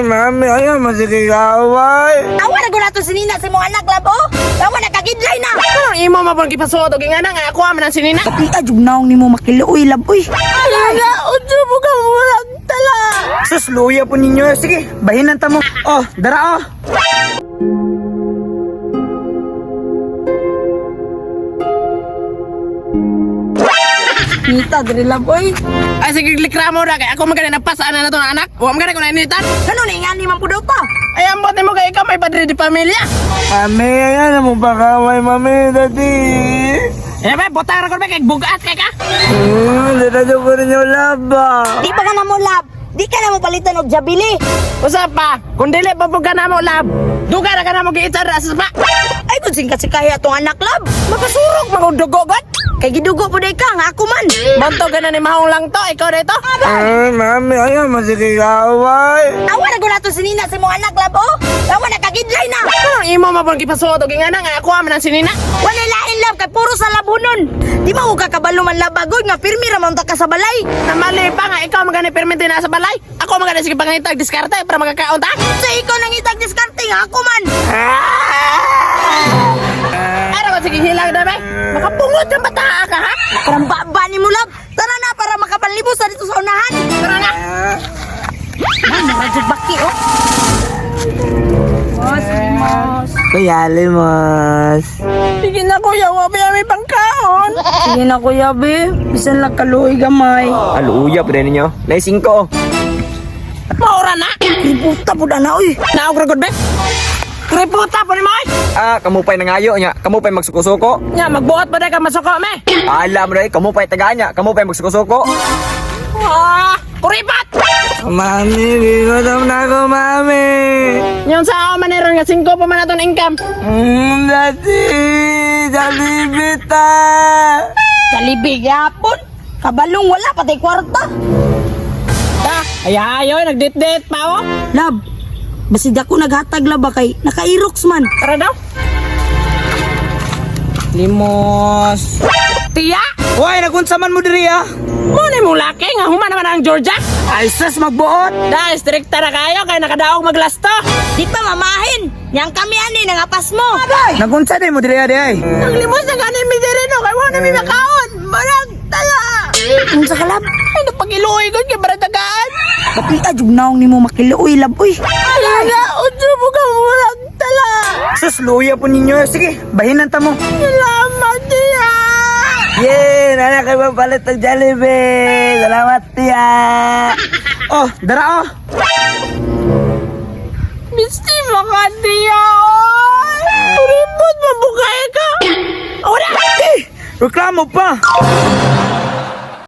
Mami, ayaw masikigaway. Awa na gud nato si Nina sa imong anak lab oh. Awa na kagidlay na. Anong imo mabang gipasuot og ingana nga ako man ang sinina? Kapita jud naong nimo makiluoy lab uy. Ala, unsa mo ka murag tala. Sus, luya po ninyo. Sige, bahinan ta mo. Oh, dara oh. Nita diri lab uy. Ay sige likramo ra kay ako man gani nagpasaan na nato ng anak. Wa man gani ko nainitan. Kano na ingani man pud daw ta? Ay ambot nimo kay ikaw may padre di pamilya. Mami, ayaw na mo pakaway, mami, dati. Eh ba butang ra ko ba kay bugat kay ka. Dito ko rin yung laba. Di pa ka na mo lab. Di ka na mo palitan og jabili. Usa pa, kung dili pa pud ka namo lab. Duga ra ka namo giitan ra sa spa. Ay kung sing kasi kaya atong anak lab. Makasurog mga dugo god. Kay gidugo pud ka nga ako man. Banto ka na ni Mahong lang to, ikaw na ito. Mami, ayaw masikigaway. Awa na gud nato si Nina sa imong anak lab oh. Awa na kagidlay na. Anong imo mabang gipasuot og ingana nga ako man ang sinina? Wala lain lab kay puro sa labunon. Di ba ko kakabalo man labagoy nga pirmi ra man ta ka sa balay. Namali pa nga ikaw magani permente na sa balay. Ako magani sige pangitag diskarte para makakaon ta. Sa ikaw nang itag diskarte nga ako man. Ara ba sige hilang na bay. Makapungot ang bata ka ha. Parang baba ni mo lab. Tara na para makapanlibos sa dito sa unahan. Tara na. Man, mura baki oh. Kuya Limos. Sige na kuya, wa pa may pangkaon. Sige na kuya be, bisan lang kaluoy gamay. Aluya po ninyo. Naising ko. Maura na. Ributa pud ana oy. Naog ra gud be. Kriputa po ni mo oy. Ah, kamupay nangayo niya. Kamupay magsuko-suko. Nya magbuot pa ka masuko me. Alam mo na eh, kamupay tagaan niya. Kamupay magsuko-suko. Ah, kuripat. Mami, gigotom na ako, mami. Nyon sa ako man ron nga 5 pa man aton income. Dati, jalibita. Kalibi gyapon. Kabalong wala patay kwarta. Ta, ay ayo nagdit-dit pa oh. Lab, basid ako naghatag lab ba kay nakairox man. Tara daw. Limos. Tiya! Hoy, nagunsa man mo diri ah. Mo ni mong laki nga human naman ang Georgia. Ay, sus, magbuot. Da, strikta na kayo kay nakadaog maglasto. Di pa mamahin. Yang kami ani nangapas mo. Nagunsa day mo diri ah, di ay. Naglimos na gani mi diri no kay mo na mi makaon. Marag tala. Unsa ka lab? Ay napagiluoy ko kay baratagaan. Kapita jud naong nimo makiluoy lab oy. Ala, unsa mo ka murag tala. Sus, luya po ninyo. Sige, bahinan ta mo. Salamat tiya. Yay, nana kayo mapalit ng Jollibee. Salamat, tiya. Oh, dara oh. Misti maka tiya. Ribot mabukay ka. Ora. Eh, reklamo pa.